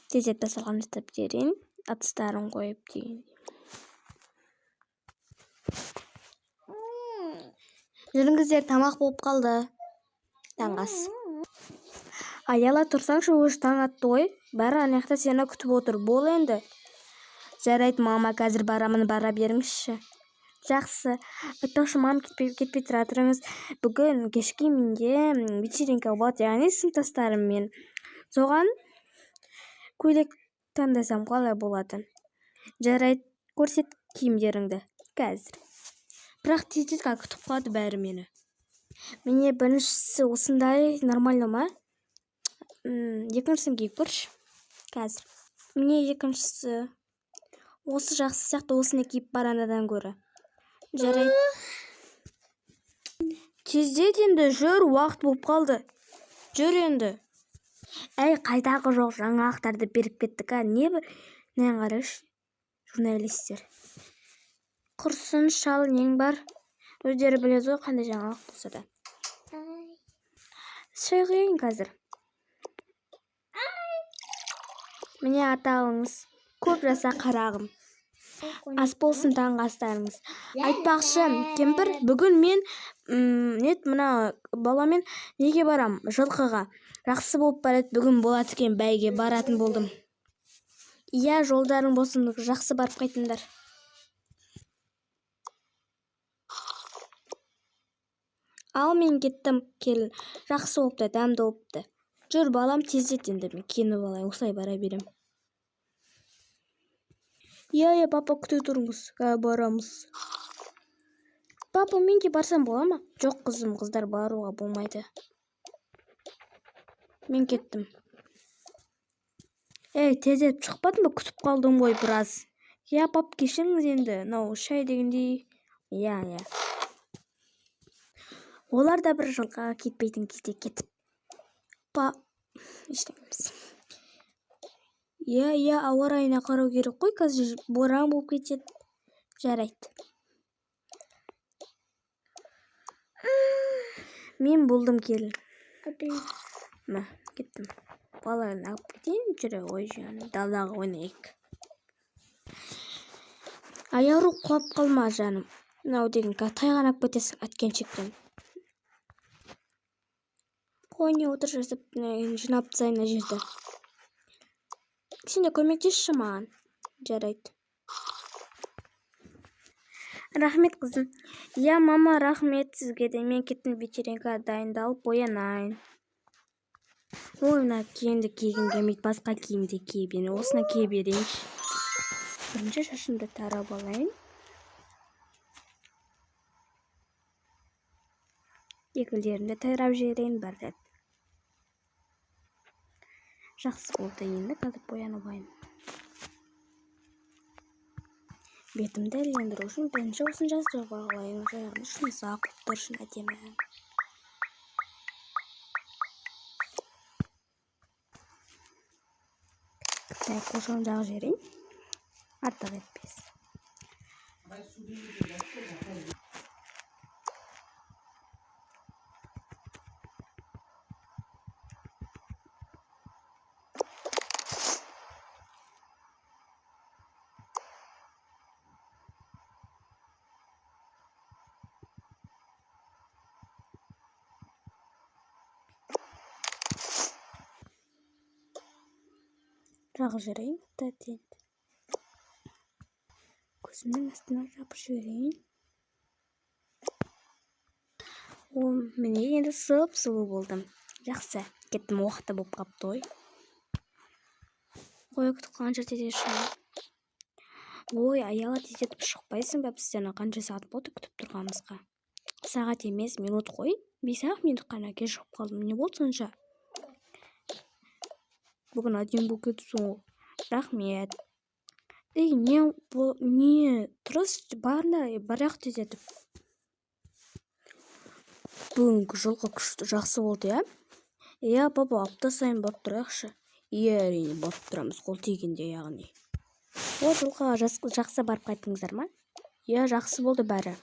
Тездетіп дастархан жасап жіберейін, ыдыстарын қойып деген. Жүріңіздер, тамақ болып қалды. Таңғы ас. Аяла, тұрсаңшы, уже таң атты ғой. Бәрі ана жақта сені күтіп отыр. Бол енді. Жарайды, мама, қазір барамын, бара беріңізші. Жақсы. Айтпақшы, мам, кетпей тұра тұрыңыз. Бүгін кешке менде вечеринка болады, яғни сыныптастарыммен. Соған көйлек таңдасам қалай болады? Жарайды, көрсет киімдеріңді. Қазір. Бірақ тездет, күтіп қалады бәрі мені. Міне, біріншісі осындай, нормально ма? Екіншісін киіп көрші. Қазір. Міне, екіншісі. Осы жақсы сияқты, осыны киіп бар анадан гөрі. Жарайды. Тездет енді, жүр, уақыт болып қалды. Жүр енді. Әй, қайдағы жоқ жаңалықтарды беріп кеттік, а? Не бір, мынаны қарашы, журналистер. Құрсын, шал, нең бар? Өздері біледі ғой қандай жаңалық болса да. Шай құяйын қазір. Міне, ата алыңыз. Көп жаса, қарағым. Ас болсын таңғы астарыңыз. Айтпақшы, кемпір, бүгін мен нет, мына баламен неге барам? Жылқыға. Жақсы болып барады, бүгін болады екен бәйге, баратын болдым. Иә, жолдарың болсын, жақсы барып қайтыңдар. Ал мен кеттім, келін. Жақсы болыпты, дәмді болыпты. Жүр, балам, тездет енді, мен киініп алайын, осылай бара берем. Иә, иә, папа, күте тұрыңыз, қазір барамыз. Папа, мен де барсам бола ма? Жоқ, қызым, қыздар баруға болмайды. Мен кеттім. Ей, тездетіп шықпадың ба? Күтіп қалдым ғой біраз. Иә, пап, кешіріңіз енді, мынау шай дегендей. Иә, иә. Олар да бір жылқыға кетпейтін кезде кетіп. Па, ештеңе емес. Иә, иә, ауа райына қарау керек қой, қазір боран болып кетеді. Жарайды. Мен болдым, келін. Мә, кеттім. Баланы алып кетейін, жүре ғой, жаным, далаға ойнайық. Аяру, құлап қалма, жаным. Мынау деген тайғанап кетесің әткеншектен. Қой, отыр жасап, жинап тастайын мына жерді. Сен де көмектесші маған. Жарайды. Рахмет, қызым. Иә, мама, рахмет сізге де. Мен кеттім, вечеринкаға дайындалып боянайын. Ой, мына киімді кигім келмейді, басқа киімді кие берейін. Осыны кие берейінші. Бірінші шашымды тарап алайын. Екілерімді тарап жіберейін бір рет. Жақсы болды, енді қазір боянып алайын. Бетімді ілендіру үшін бірінші осыны жаздырып алайын. Жаңағы жұмсақ болып тұрсын, әдемі. Қытай қошығын жағып жіберейін. Артық етпес. Жағып жіберейін, тәтен. Көзімнің астына жабып жіберейін. О, міне, енді сып-сұлу болдым. Жақсы, кеттім, уақыты болып қапты ғой. Қой, күтіп қалған жерде де шығайын. Ой, Аяла, тездетіп шықпайсың ба? Біз сені қанша сағат болды күтіп тұрғанымызға? Сағат емес, минут қой. 5-ақ минут қана кешігіп қалдым. Не болды сонша? Бүгін әдемі болып кетіпсің ғой. Рахмет. Ей, не не тұрыс, барында барақ тездетіп. Бүгінгі жылқы күшті, жақсы болды, иә? Иә, папа, апта сайын барып тұрайықшы. Иә, әрине, барып тұрамыз, қол тигенде, яғни. О, жылқыға жақсы барып қайттыңыздар ма? Иә, жақсы болды бәрі.